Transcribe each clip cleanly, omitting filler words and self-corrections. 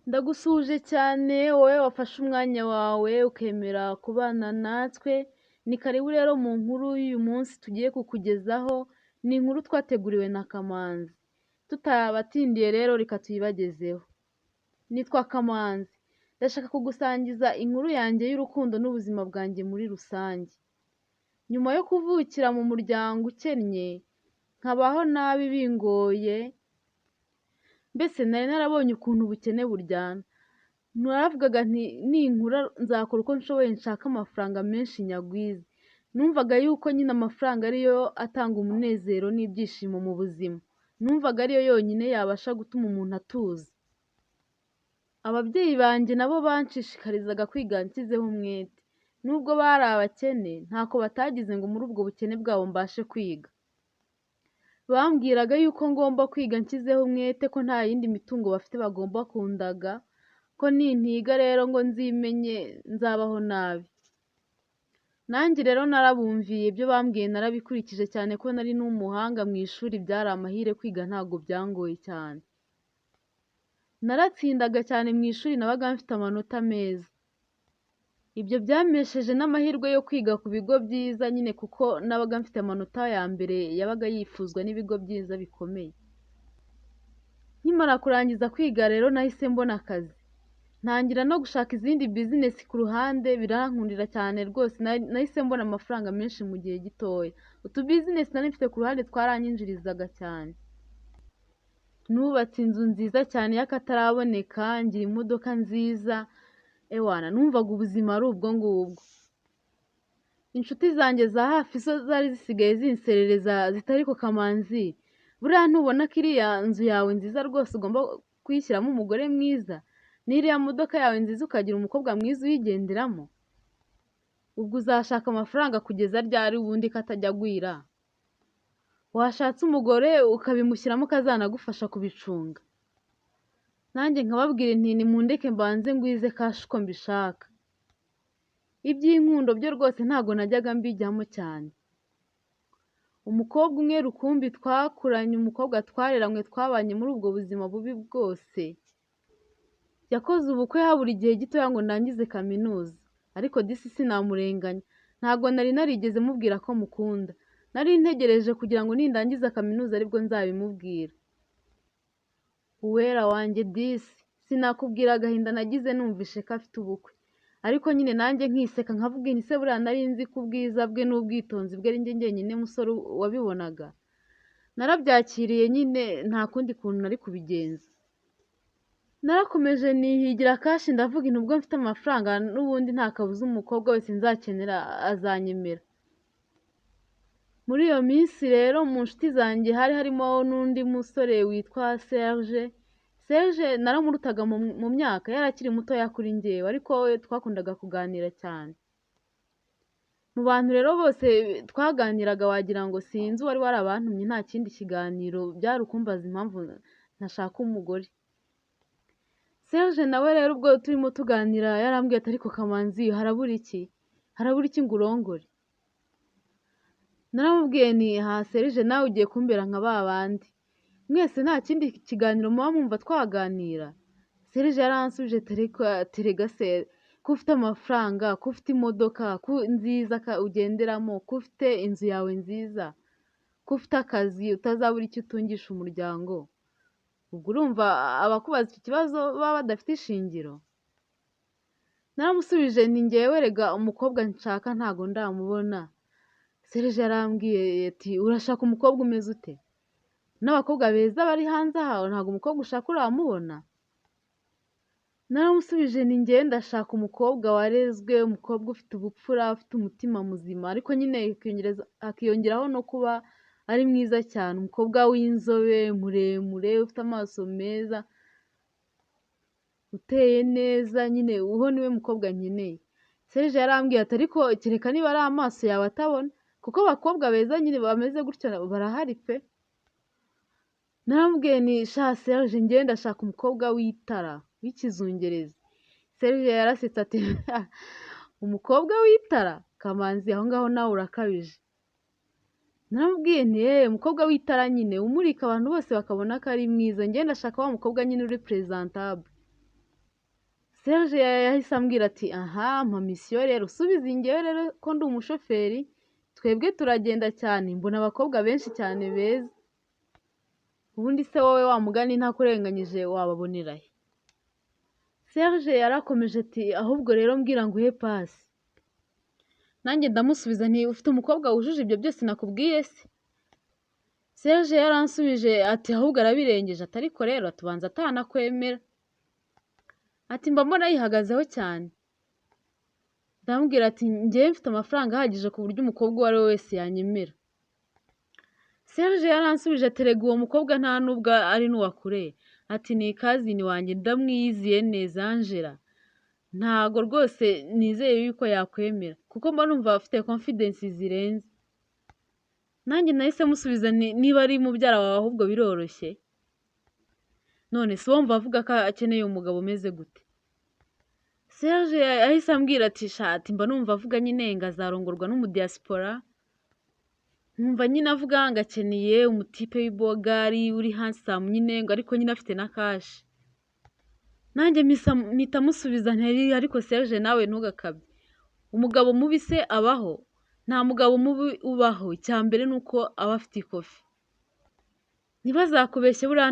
Ndagusuhuje cyane wowe wafashe umwanya wawe ukemera kubana natwe, ni karibu rero mu nkuru y'uyu munsi tugiye kukugezaho, ni inkuru twateguriwe na Kamanzi. Tutabatindiye rero reka tuyibagezeho. Nitwa Kamanzi, ndashaka kugusangiza inkuru yanjye y'urukundo n'ubuzima bwanjye muri rusange. Nyuma yo kuvukira mu muryango ukennye, nkabaho nabi bingoye, mbese nari narabonye ukuntu ubukene buryana. Naravugaga nti ninkura nzakora uko nshoboye nshake amafaranga menshi nyagwize. Numvaga yuko nyine amafaranga ariyo atanga umunezero n'ibyishimo mu buzima. Numvaga ariyo yonyine yabasha gutuma umuntu atuza. Ababyeyi banjye nabo banshishikarizaga kwiga nshyizeho umwete. Nubwo bari abakene, ntako batagize ngo muri ubwo bukene bwabo mbashe kwiga. Bambwiraga yuko ngomba kwiga nshyizeho umwete ko nta yindi mitungo bafite bagomba kundaga, ko nintiga rero ngo nzimenye nzabaho nabi. Nanjye rero narabumviye ibyo bambwiye narabikurikije cyane ko nari n'umuhanga mu ishuri byari amahire kwiga ntabwo byangoye cyane. Naratsindaga cyane mu ishuri nabaga mfite amanota meza. Ibyo byampesheje n'amahirwe yo kwiga ku bigo byiza nyine kuko nabaga mfite amanota ya mbere yabaga yifuzwa n'ibigo byiza bikomeye. Nkimara kurangiza kwiga rero nahise mbona akazi. Ntangira no gushaka izindi bizinesi ku ruhande birankundira cyane rwose nahise mbona amafaranga menshi mu gihe gitoya. Utubizinesi nari mfite ku ruhande twaranyinjirizaga cyane. Nubatse inzu nziza cyane y'akataraboneka, ngira imodoka nziza, ewana numvaga ubuzima ari ubwo ngubwo. Inshuti zanjye za hafi zo zari zisigaye zinserereza ziti ariko Kamanzi, buriya ntubona ko iriya nzu yawe nziza rwose ugomba kuyishyiramo umugore mwiza, n'iriya modoka yawe nziza ukagira umukobwa mwiza uyigenderamo? Ubwo uzashaka amafaranga kugeza ryari ubundi ko atajya agwira? Washatse umugore ukabimushyiramo akazanagufasha kubicunga. Nanjye nkababwira nti nimundeke mbanze ngwize kashi uko mbishaka. Iby'inkundo byo rwose ntabwo najyaga mbijyamo cyane. Umukobwa umwe rukumbi twakuranye, umukobwa twareranywe twabanye muri ubwo buzima bubi bwose, yakoze ubukwe habura igihe gitoya ngo ndangize kaminuza. Ariko disi sinamurenganya, ntabwo nari narigeze mubwira ko mukunda. Nari ntegereje kugira ngo nindangiza kaminuza aribwo nzabimubwira. Uwera wanjye disi, sinakubwira agahinda nagize numvishe ko afite ubukwe. Ariko nyine nanjye nkiseka nkavuga nti se buriya nari nzi ko ubwiza bwe n'ubwitonzi bwe ari njye njyenyine musore wabibonaga. Narabyakiriye nyine nta kundi kuntu nari kubigenza. Narakomeje nihigira kashi ndavuga nti ubwo mfite amafaranga n'ubundi nta kabuza umukobwa wese nzakenera azanyemera. Muri iyo minsi rero mu nshuti zanjye hari harimo n'undi musore witwa Serge. Serge naramurutaga mu myaka, yari akiri mutoya kuri njyewe ariko we twakundaga kuganira cyane. Mu bantu rero bose twaganiraga wagira ngo sinzi uwari warabantumye nta kindi kiganiro byari ukumbaza impamvu ntashaka umugore. Serge nawe rero ubwo turimo tuganira yarambwiye ati ariko Kamanzi harabura iki? Harabura iki ngo urongore? Naramubwiye nti ha Serge nawe ugiye kumbera nka ba bandi. Mwese nta kindi kiganiro muba mwumva twaganira? Serge yaransubije terega se ko ufite amafaranga, ko ufite imodoka ko nziza ugenderamo, ko ufite inzu yawe nziza, ko ufite akazi utazabura icyo utungisha umuryango. Ubwo urumva abakubaza iki kibazo baba badafite ishingiro? Naramusubije nti njyewe rega umukobwa nshaka ntago ndamubona. Serge yarambwiye ati urashaka umukobwa umeze ute? N'abakobwa beza bari hanze aha ntabwo umukobwa ushaka uramubona? Naramusubije nti njyewe ndashaka umukobwa warezwe, umukobwa ufite ubupfura, ufite umutima muzima, ariko nyine hakiyongeraho no kuba ari mwiza cyane, umukobwa w'inzobe, muremure, ufite amaso meza, uteye neza, nyine uwo niwe mukobwa nkeneye. Serge yarambwiye ati ariko kereka niba ari amaso yawe atabona, kuko abakobwa beza nyine bameze gutyo barahari pe. Naramubwiye nti sha Serge njyewe ndashaka umukobwa w'itara, w'ikizungerezi. Serge yarasetse ati umukobwa w'itara? Kamanzi aho ngaho nawe urakabije. Naramubwiye nti umukobwa w'itara nyine umurika abantu bose bakabona ko ari mwiza, njyewe ndashaka wa mukobwa nyine uri presentable. Serge yahise ambwira ati aha mpa misiyo rero, usubiza njyewe rero ko ndi umushoferi, twebwe turagenda cyane, mbona abakobwa benshi cyane beza. Ubundi se wowe wa mugani ntakurenganyije wababonera he? Serge yarakomeje ati ahubwo rero mbwira nguhe pasi. Nanjye ndamusubiza nti ufite umukobwa wujuje ibyo byose nakubwiye se? Serge yaransubije ati ahubwo arabirengeje, ati ariko rero atubanza atanakwemera. Ati mba mbona yihagazeho cyane. Ndamubwira ati njyewe mfite amafaranga ahagije ku buryo umukobwa uwo ari we wese yanyemera. Serge yaransubije ati erega uwo mukobwa nta nubwo ari n'uwa kure, ati ni cousin wanjye ndamwiyiziye neza Angela, ntago rwose nizeye yuko yakwemera kuko mba numva afite confidence zirenze. Nanjye nahise musubiza nti niba ari mubyara wawe ahubwo biroroshye. None se wumva avuga ko akeneye umugabo umeze gute? Serge yahise ambwira ati shati mba numva avuga nyine ngo azarongorwa n'umudiaspora, nkumva nyine avuga ngo akeneye umutipe w'ibogari uri handsome nyine ngo ariko nyine afite na cash. Nanjye mpita musubiza nti ariko Serge nawe ntugakabye, umugabo mubi se abaho? Nta mugabo mubi ubaho, icya mbere ni uko aba afite ikofi. Ntibazakubeshye buriya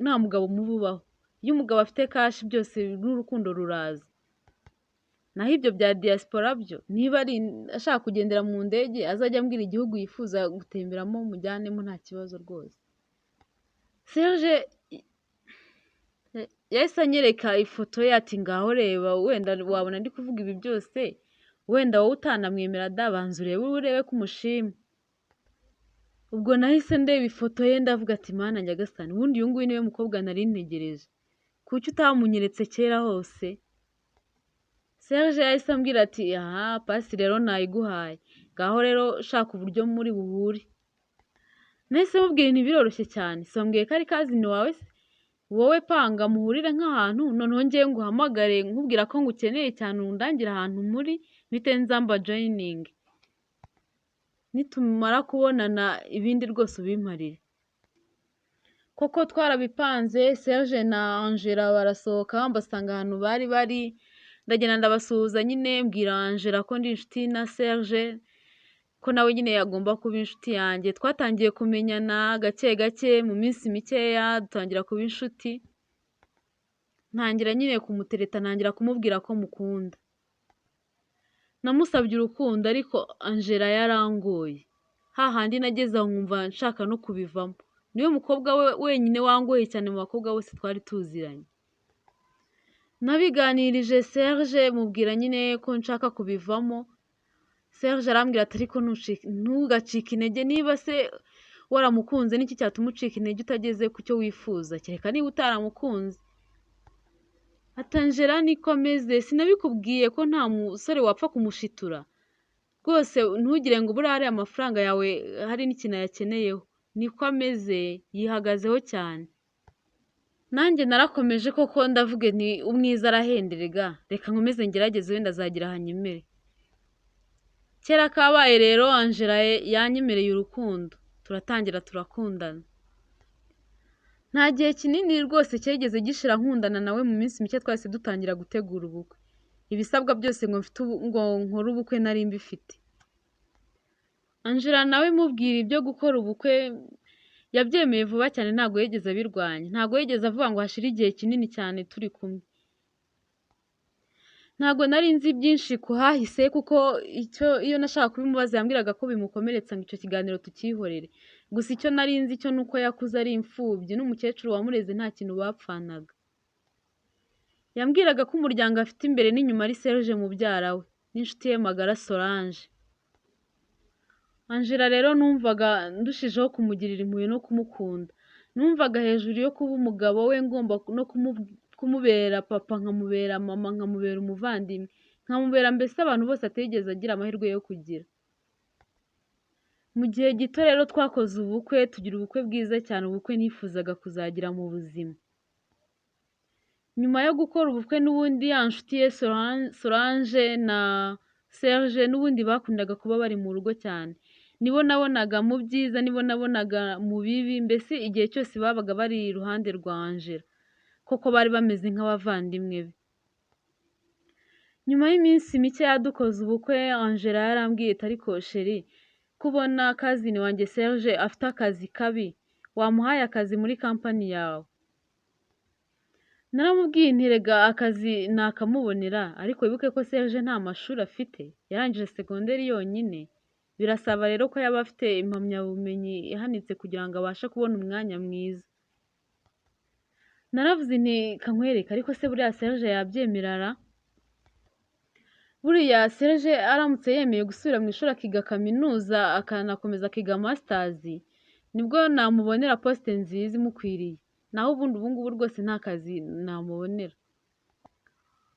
nta mugabo mubi ubaho, iyo umugabo afite cash byose n'urukundo ruraza. Naho ibyo bya diaspora byo niba ari ashaka kugendera mu ndege azajya ambwira igihugu yifuza gutemberamo mujyanemo nta kibazo rwose. Serge yahise anyereka ifoto ye ati ngaho reba wenda wabona ndi kuvuga ibi byose, wenda wowe utanamwemera da banza urebe urebe ko umushima. Ubwo nahise ndeba ifoto ye ndavuga ati mana nyagasani, ubundi uyu nguyu niwe mukobwa nari ntegereje, kuki utamunyeretse kera hose? Serge yahise ambwira ati aha pasi rero nayiguhaye, ngaho rero shaka uburyo muri buhure. Nahise mubwira nti biroroshye cyane, si wambwiye ko ari cousin wawe se? Wowe panga muhurire nk'ahantu, noneho njyewe nguhamagare nkubwira ko ngukeneye cyane undangire ahantu muri, mpite nza mba joining. Nitumara kubonana ibindi rwose ubimparire. Koko twarabipanze, Serge na Angela barasohoka mbasanga ahantu bari bari, ndagenda ndabasuhuza nyine mbwira Angela ko ndi inshuti na Serge, ko nawe nyine yagomba kuba inshuti yanjye. Twatangiye kumenyana gake gake mu minsi mikeya dutangira kuba inshuti, ntangira nyine kumutereta, ntangira kumubwira ko mukunda. Namusabye urukundo ariko Angela yarangoye, hahandi nageze aho nkumva nshaka no kubivamo. Niwe mukobwa we wenyine wangoye cyane mu bakobwa bose twari tuziranye. Nabiganirije Serge mubwira nyine ko nshaka kubivamo, Serge arambwira ati ariko ntugacike intege, niba se waramukunze niki cyatuma ucika intege utageze ku cyo wifuza, kereka niba utaramukunze. Ati Angela niko ameze, sinabikubwiye ko nta musore wapfa kumushitura, rwose ntugire ngo buriya ariya amafaranga yawe hari n'ikintu ayakeneyeho, niko ameze yihagazeho cyane. Nanjye narakomeje koko ndavuga nti umwiza arahenderega, reka nkomeze ngerageze wenda azagira ahanyemere. Kera kabaye rero Angela yanyemereye urukundo, turatangira turakundana. Nta gihe kinini rwose cyigeze gishira nkundana nawe, mu minsi mike twahise dutangira gutegura ubukwe. Ibisabwa byose ngo mfite ngo nkore ubukwe nari mbifite. Angela nawe mubwira ibyo gukora ubukwe yabyemeye vuba cyane, ntabwo yigeze abirwanya, ntabwo yigeze avuga ngo hashire igihe kinini cyane turi kumwe. Ntabwo nari nzi byinshi ku hahise kuko icyo iyo nashaka kubimubaza yambwiraga ko bimukomeretsa ngo icyo kiganiro tukihorere. Gusa icyo nari nzi cyo ni uko yakuze ari imfubyi n'umukecuru wamureze nta kintu bapfanaga. Yambwiraga ko umuryango afite imbere n'inyuma ari Serge mubyara we n'inshuti ye magara Solange. Angela rero numvaga ndushijeho kumugirira impuhwe no kumukunda. Numvaga hejuru yo kuba umugabo we ngomba no kumubera papa, nkamubera mama, nkamubera umuvandimwe, nkamubera mbese abantu bose atigeze agira amahirwe yo kugira. Mu gihe gito rero twakoze ubukwe, tugira ubukwe bwiza cyane, ubukwe nifuzaga kuzagira mu buzima. Nyuma yo gukora ubukwe n'ubundi ya nshuti ye Solange na Serge n'ubundi bakundaga kuba bari mu rugo cyane. Nibo nabonaga mu byiza, nibo nabonaga mu bibi, mbese igihe cyose babaga bari iruhande rwa Angela. Koko bari bameze nk'abavandimwe be. Nyuma y'iminsi mike yadukoze ubukwe, Angela yarambwiye ati ariko chéri, kubona cousin wanjye Serge afite akazi kabi, wamuhaye akazi muri kampani yawe? Naramubwiye nti rega akazi nakamubonera, ariko wibuke ko Serge nta mashuri afite, yarangije segonderi yonyine, birasaba rero ko yaba afite impamyabumenyi ihanitse kugira ngo abashe kubona umwanya mwiza. Naravuze nti kankwereke, ariko se buriya Serge yabyemera ra? Buriya Serge aramutse yemeye gusubira mu ishuri akiga kaminuza akanakomeza akiga masters, nibwo namubonera poste nziza imukwiriye, naho ubundi ubu ngubu rwose nta kazi namubonera.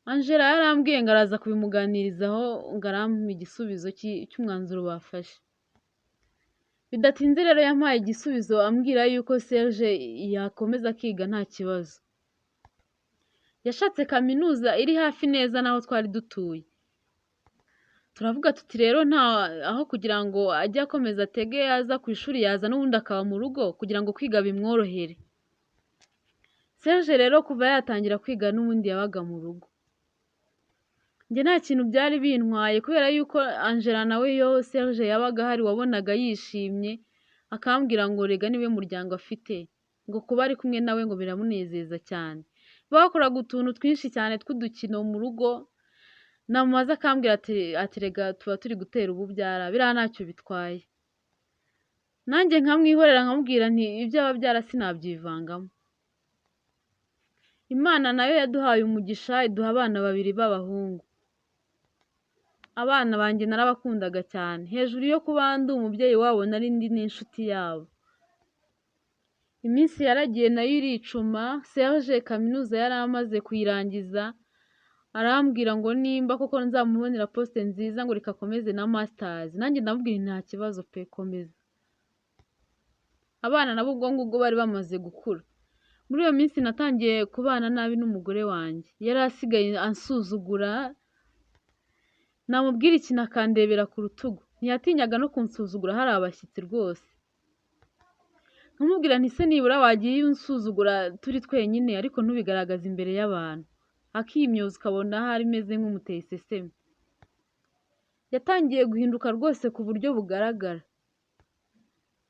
Angela yarambwiye ngo araza kubimuganirizaho, ngo arampa igisubizo cy'umwanzuro bafashe. Bidatinze rero yampaye igisubizo ambwira yuko Serge yakomeza akiga nta kibazo. Yashatse kaminuza iri hafi neza n'aho twari dutuye. Turavuga tuti rero nta aho kugira ngo ajye akomeza atege aza ku ishuri, yaza n'ubundi akaba mu rugo kugira ngo kwiga bimworohere. Serge rero kuva yatangira kwiga n'ubundi yabaga mu rugo. Njye nta kintu byari bintwaye kubera yuko Angela nawe iyo Serge yabaga ahari wabonaga yishimye, akambwira ngo rega niwe muryango afite, ngo kuba ari kumwe nawe ngo biramunezeza cyane. Bakoraga utuntu twinshi cyane tw'udukino mu rugo, namubaza akambwira ati rega tuba turi gutera ububyara, biriya ntacyo bitwaye. Nanjye nkamwihorera nkamubwira nti iby'ababyara sinabyivangamo. Imana nayo yaduhaye umugisha iduha abana babiri b'abahungu. Abana banjye narabakundaga cyane, hejuru yo kuba ndi umubyeyi wabo nari ndi n'inshuti yabo. Iminsi yaragiye nayo iricuma, Serge kaminuza yari amaze kuyirangiza, arambwira ngo nimba koko nzamubonera poste nziza ngo reka akomeze na masters, nanjye ndamubwira nti nta kibazo pe komeza. Abana nabo ubwo ngubwo bari bamaze gukura. Muri iyo minsi natangiye kubana nabi n'umugore wanjye, yari asigaye ansuzugura, namubwira ikintu akandebera ku rutugu, ntiyatinyaga no kunsuzugura hari abashyitsi rwose. Nkamubwira nti se nibura wagiye unsuzugura turi twenyine ariko ntubigaragaze imbere y'abantu, akimyoza ukabona ahari meze nk'umuteye iseseme. Yatangiye guhinduka rwose ku buryo bugaragara.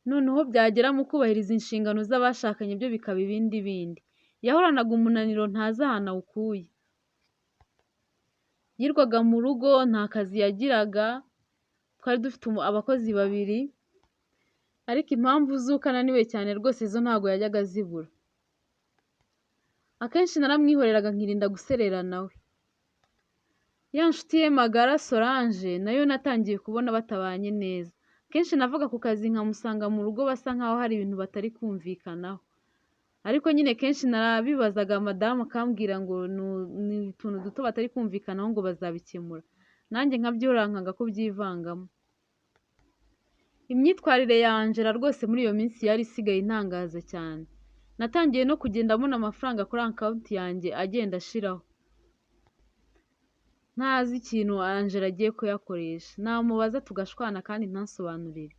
Noneho byagera mu kubahiriza inshingano z'abashakanye byo bikaba ibindi bindi. Yahoranaga umunaniro ntazi ahantu awukuye. Yirwaga mu rugo nta kazi yagiraga, twari dufite abakozi babiri, ariko impamvu z'uko ananiwe cyane rwose zo ntabwo yajyaga azibura. Akenshi naramwihoreraga nkirinda guserera nawe. Ya nshuti ye magara Solange nayo natangiye kubona batabanye neza. Kenshi navaga ku kazi nkamusanga mu rugo basa nkaho hari ibintu batari kumvikanaho. Ariko nyine kenshi narabibazaga madamu akambwira ngo ni utuntu duto batari kumvikanaho ngo bazabikemura. Nanjye nkabyihorera nkanga kubyivangamo. Imyitwarire ya Angela rwose muri iyo minsi yari isigaye intangaza cyane. Natangiye no kugenda mbona amafaranga kuri akawunti yanjye agenda ashiraho. Ntazi ikintu Angela agiye kuyakoresha. Namubaza tugashwana kandi ntansobanurire.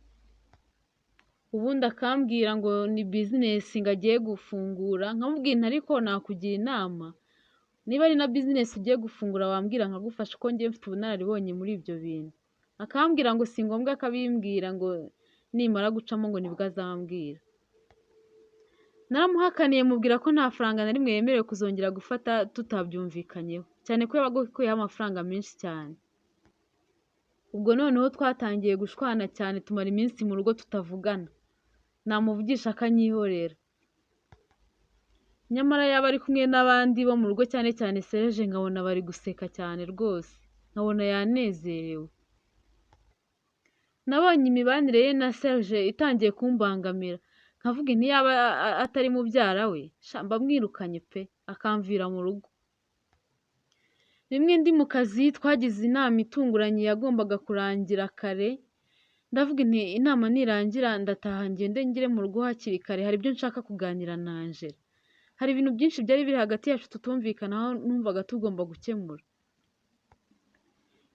Ubundi akambwira ngo ni bizinesi ngo agiye gufungura, nkamubwira nti ariko nakugira inama, niba ari na bizinesi ugiye gufungura wambwira nkagufasha kuko njyewe mfite ubunararibonye muri ibyo bintu. Akambwira ngo si ngombwa akabimbwira ngo nimara gucamo ngo nibwo azambwira. Naramuhakaniye mubwira ko nta faranga na rimwe yemerewe kuzongera gufata tutabyumvikanyeho, cyane ko yabaga akuyeho amafaranga menshi cyane. Ubwo noneho twatangiye gushwana cyane tumara iminsi mu rugo tutavugana, namuvugisha akanyihorera. Nyamara yaba ari kumwe n'abandi bo mu rugo cyane cyane Serge nkabona bari guseka cyane rwose, nkabona yanezerewe. Nabonye imibanire ye na Serge itangiye kumbangamira, nkavuga nti yaba atari mubyara we, sha mba mwirukanye pe, akamvira mu rugo. Rimwe ndi mu kazi twagize inama itunguranye yagombaga kurangira kare, ndavuga nti inama nirangira ndataha ngende ngere mu rugo hakiri kare, hari ibyo nshaka kuganira na Angela. Hari ibintu byinshi byari biri hagati yacu tutumvikanaho numvaga tugomba gukemura.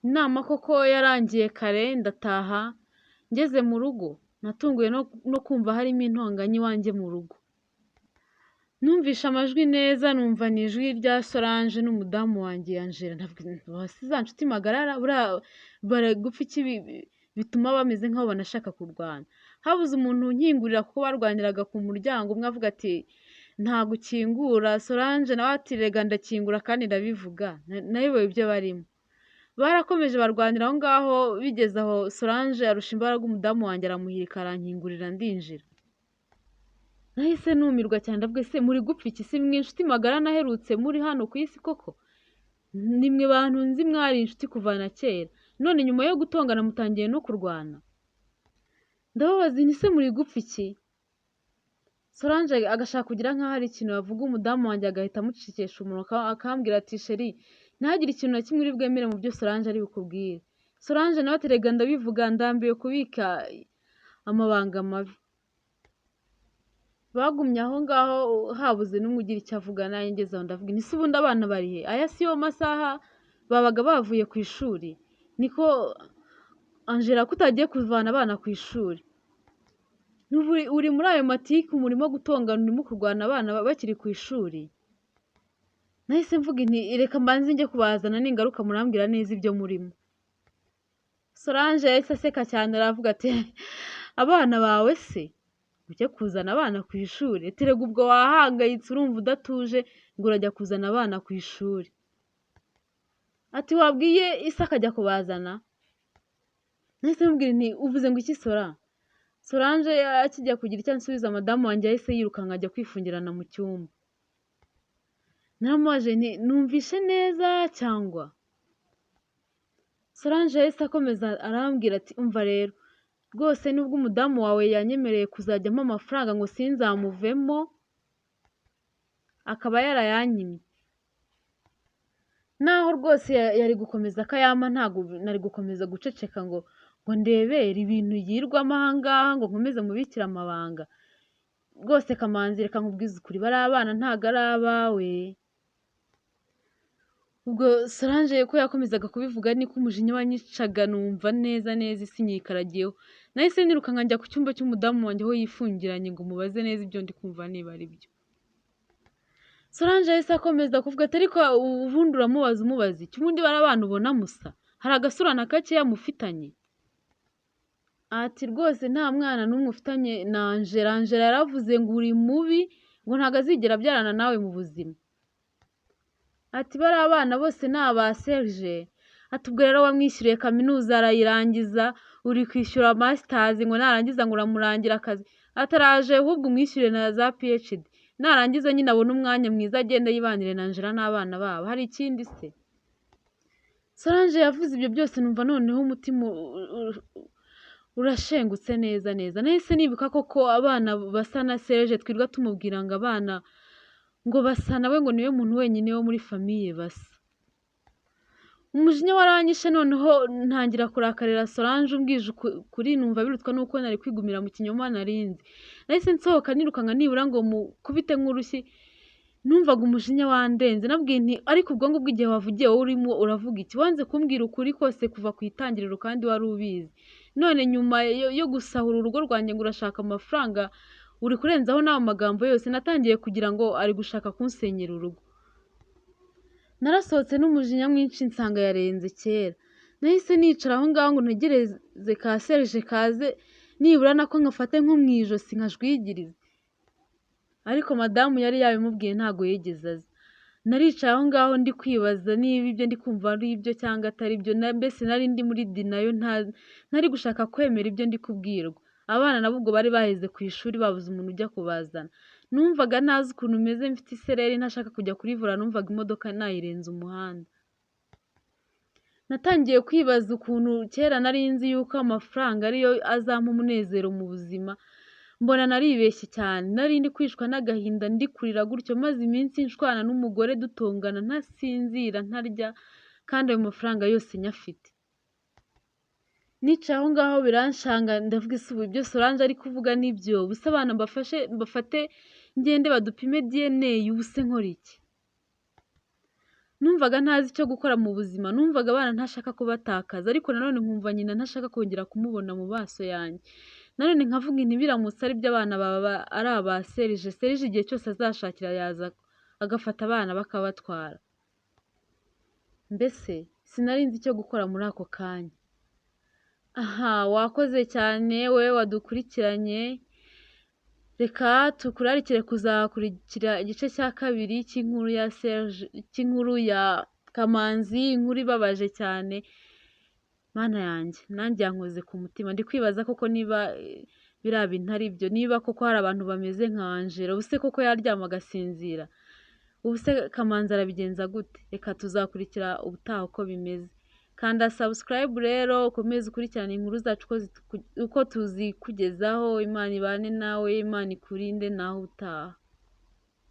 Inama koko yarangiye kare ndataha, ngeze mu rugo natunguwe no kumva harimo intonganya iwanjye mu rugo. Numvishe amajwi neza, numva ni ijwi rya Solange n'umudamu wanjye Angela. Ndavuga si za nshuti magarara, buriya baragupfa iki bituma bameze nk'aho banashaka kurwana. Habuze umuntu unkingurira kuko barwaniraga ku muryango, umwe avuga ati ntabwo ukingura, Solange nawe ati rega ndakingura kandi ndabivuga, nayobewe ibyo barimo. Barakomeje barwanira aho ngaho, bigeze aho Solange arusha imbaraga umudamu wanjye aramuhirika arankingurira ndinjira. Nahise numirwa cyane, ndavuga ese muri gupfa iki? Si mwe inshuti magara naherutse muri hano ku isi koko? Ni mwe bantu nzi mwari inshuti kuva na kera, none nyuma yo gutongana mutangiye no kurwana. Ndababaza nti se muri gupfa iki? Solange agashaka kugira nk'aho hari ikintu yavuga, umudamu wanjye agahita amucecekesha umunwa, akambwira ati sheri ntihagire ikintu na kimwe uri bwemere mu byo Solange ari bukubwire. Solange nawe ati rega ndabivuga, ndambiwe kubika amabanga mabi. Bagumye aho ngaho habuze n'umwe ugira icyo avuga, nanjye ngeze aho ndavuga nti se ubundi abana bari he? Aya si yo masaha babaga bavuye ku ishuri? Niko Angela ko utagiye kuvana abana ku ishuri? Uri muri ayo matiku, murimo gutongana, urimo kurwana abana bakiri ku ishuri? Nahise mvuga nti reka mbanze njye kubazana, ningaruka murambwira neza ibyo murimo. Solange yahise aseka cyane aravuga ati abana bawe se ujye kuzana abana ku ishuri? Terega ubwo wahangayitse urumva udatuje ngo urajya kuzana abana ku ishuri. Ati wabwiye ise akajya kubazana? Nahise mubwira nti uvuze ngo iki Sora? Solange akijya kugira icyo ansubiza, madamu wanjye yahise yirukanka ajya kwifungirana mu cyumba. Naramubaje nti numvishe neza cyangwa? Solange yahise akomeza arambwira ati umva rero rwose nubwo umudamu wawe yanyemereye kuzajya ampa amafaranga ngo sinzamuvemo, akaba yarayanyimye, naho rwose yari gukomeza akayampa, ntabwo nari gukomeza guceceka ngo ndebere ibintu yirwamo aha ngaha ngo nkomeze mubikire amabanga. Rwose Kamanzi reka nkubwize ukuri, bariya abana ntabwo ari abawe. Ubwo Solange ko yakomezaga kubivuga niko umujinya wanyicaga, numva neza neza isi nyikaragiyeho. Nahise nirukanka njya ku cyumba cy'umudamu wanjye aho yifungiranye ngo mubaze neza ibyo ndi kumva niba ari byo. Solange yahise akomeza kuvuga ati ariko ubundi uramubaza umubaza iki? Ubundi bariya abana ubona musa? Hari agasura na gakeya mufitanye? Ati rwose nta mwana n'umwe ufitanye na Angela. Angela yaravuze ngo uri mubi, ngo ntabwo azigera abyarana nawe mu buzima. Ati bariya abana bose ni aba Serge. Ati ubwo rero wamwishyuriye kaminuza arayirangiza, uri kwishyura masters ngo narangiza ngo uramurangira akazi. Ataraje ahubwo umwishyure na za PhD. Narangiza nyine abone umwanya mwiza agende yibanire na Angela n'abana babo. Hari ikindi se? Solange yavuze ibyo byose numva noneho umutima urashengutse neza neza. Nahise nibuka koko abana basa na Serge twirwa tumubwira ngo abana ngo basa nawe, ngo niwe muntu wenyine wo muri famiye basa. Umujinya waranyishe noneho ntangira kurakarira Solange umbwije ukuri, numva birutwa nuko nari kwigumira mu kinyoma narinzi. Nahise nsohoka nirukanka nibura ngo mukubite nk'urushyi, numvaga umujinya wandenze. Nabwiye nti ariko ubwo ngubwo igihe wavugiye wowe urimo uravuga iki? Wanze kumbwira ukuri kose kuva ku itangiriro kandi wari ubizi. None nyuma yo gusahura urugo rwanjye ngo urashaka amafaranga, uri kurenzaho n'ayo magambo yose. Natangiye kugira ngo ari gushaka kunsenyera urugo. Narasohotse n'umujinya mwinshi nsanga yarenze kera. Nahise nicara aho ngaho ngo ntegereze ka Serge kaze, nibura nako nkafate nko mu ijosi nkajwigirize. Ariko madamu yari yabimubwiye ntabwo yigeze aza. Naricaye aho ngaho ndi kwibaza niba ibyo ndi kumva ari ibyo cyangwa atari byo, mbese nari ndi muri dinayo, ntari gushaka kwemera ibyo ndi kubwirwa. Abana nabo ubwo bari baheze ku ishuri babuze umuntu ujya kubazana. Numvaga ntazi ukuntu meze, mfite isereri ntashaka kujya kurivura, numvaga imodoka nayirenza umuhanda. Natangiye kwibaza ukuntu kera nari nzi yuko amafaranga ariyo azampa umunezero mu buzima, mbona naribeshye cyane. Nari ndi kwicwa n'agahinda ndi kurira gutyo, maze iminsi nshwana n'umugore dutongana, ntasinzira ntarya, kandi ayo mafaranga yose nyafite. Nicaye aho ngaho biranshanga, ndavuga ese ubu ibyo Solange ari kuvuga nibyo? Ubuse abana mbafate ngende badupime DNA, ubuse nkora iki? Numvaga ntazi icyo gukora mu buzima, numvaga abana ntashaka kubatakaza, ariko nanone nkumva nyina ntashaka kongera kumubona mu maso yanjye. Nanone nkavuga nti biramutse ari byo abana baba ari aba Serge, Serge igihe cyose azashakira yaza agafata abana bakabatwara. Mbese sinari nzi icyo gukora muri ako kanya. Aha wakoze cyane wowe wadukurikiranye, reka tukurarikire kuzakurikira igice cya kabiri cy'inkuru ya Serge, cy'inkuru ya Kamanzi, inkuru ibabaje cyane. Mana yanjye, nanjye yankoze ku mutima, ndi kwibaza koko niba biriya bintu ari byo, niba koko hari abantu bameze nka Angela, ubuse koko yaryama agasinzira? Ubuse Kamanzi arabigenza gute? Reka tuzakurikira ubutaha uko bimeze. Kanda subscribe rero ukomeze ukurikirane inkuru zacu uko tuzikugezaho. Imana ibane nawe, Imana ikurinde, naho utaha.